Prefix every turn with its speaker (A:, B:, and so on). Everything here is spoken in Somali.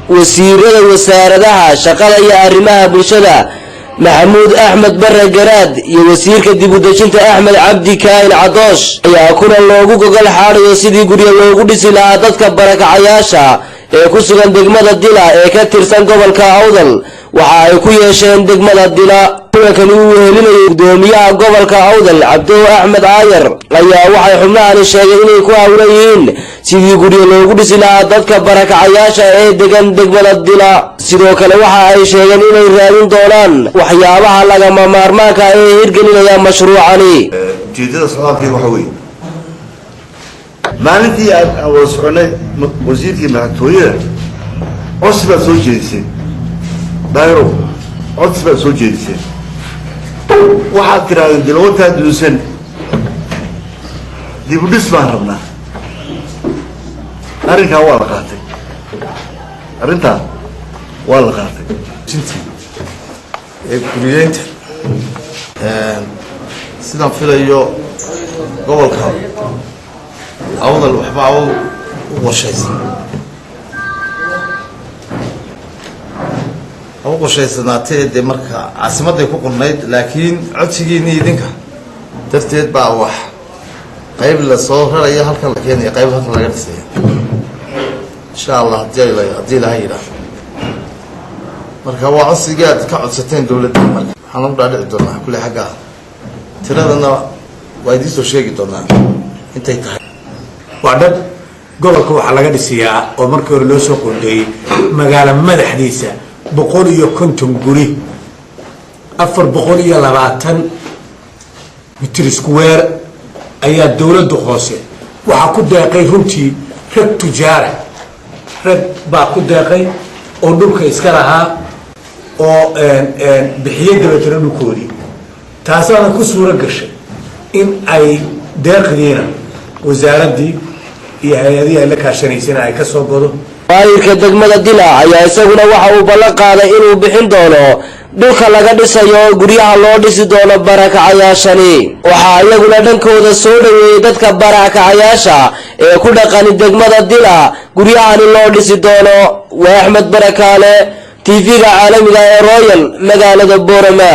A: Wasiirada wasaaradaha shaqada iyo arrimaha bulshada Maxamuud Axmed Bare Garaad iyo wasiirka dib u dejinta Axmed Cabdi Kaahin Cadoosh ayaa kulan loogu gogol xaadhayo sidii guryo loogu dhisi lahaa dadka barakacayaasha ee ku sugan degmada Dila ee ka tirsan gobolka Awdal waxa ay ku yeesheen degmada Dila. Kulankani uu wehelinayay gudoomiyaha gobolka Awdal Cabdo Axmed Aayar ayaa waxay xubnahani sheegeen inay ku hawlan yihiin sidii guryo loogu dhisi lahaa dadka barakacayaasha ee degan degmada Dila. Sidoo kale waxa ay sheegeen inay raadin doonaan waxyaabaha lagama maarmaanka ee hirgelinaya mashruucani.
B: Ujeedada socdaalkayga waxa weeye, maalintii aan wada soconay wasiirkii madaxtooyada codsi baad soo jeediseen, Daahirow, codsi baad soo jeediseen. Waxaad tirahdeen dilwataa duunsan dib u dhis baan rabnaa. Arrinkaa waa la qaatay, arrintaa waa la qaatay.
C: Ee guriyeynta sidaan filayo gobolka Awdal waxba u qorshaysan, ha u qorshaysanaatee dee marka caasimadday ku qornayd, laakiin codsigiinii idinka darteed baa wax qayb lasoo raraya, halkan la keenaya, qayb halkan laga dhisaya, insha Allah, haddii Ilaha yidhaahdo. Marka waa codsigii aad ka codsateen dawladda. Marka waxaan u dhaadhici doonaa kulle xaggaa, tiradana waa idiin soo sheegi doonaa intay tahay.
D: Waa dhab, gobolka waxaa laga dhisiyaa oo markii hore loo soo qoondeeyey magaalo madaxdiisa 150 guri, 420 mitir square ayaa dawladda hoose waxaa ku deeqay runtii rag tujaara, rag baa ku deeqay oo dhulka iska lahaa oo bixiyey dabeetana dhulkoodii. Taasaana ku suuro gashay in ay deeqdiina wasaaraddii iyo hay-adihii ay la kaashanaysana ay ka soo godo.
A: Maayirka degmada Dila ayaa isaguna waxa uu ballan qaaday inuu bixin doono dhulka laga dhisayo guryaha loo dhisi doono barakacayaashani. Waxaa iyaguna dhankooda soo dhaweeyey dadka barakacayaasha ee ku dhaqani degmada Dila guryahani loo dhisi doono. Waa Axmed Barakaale, TV-ga caalamiga ee Royal, magaalada Boorama.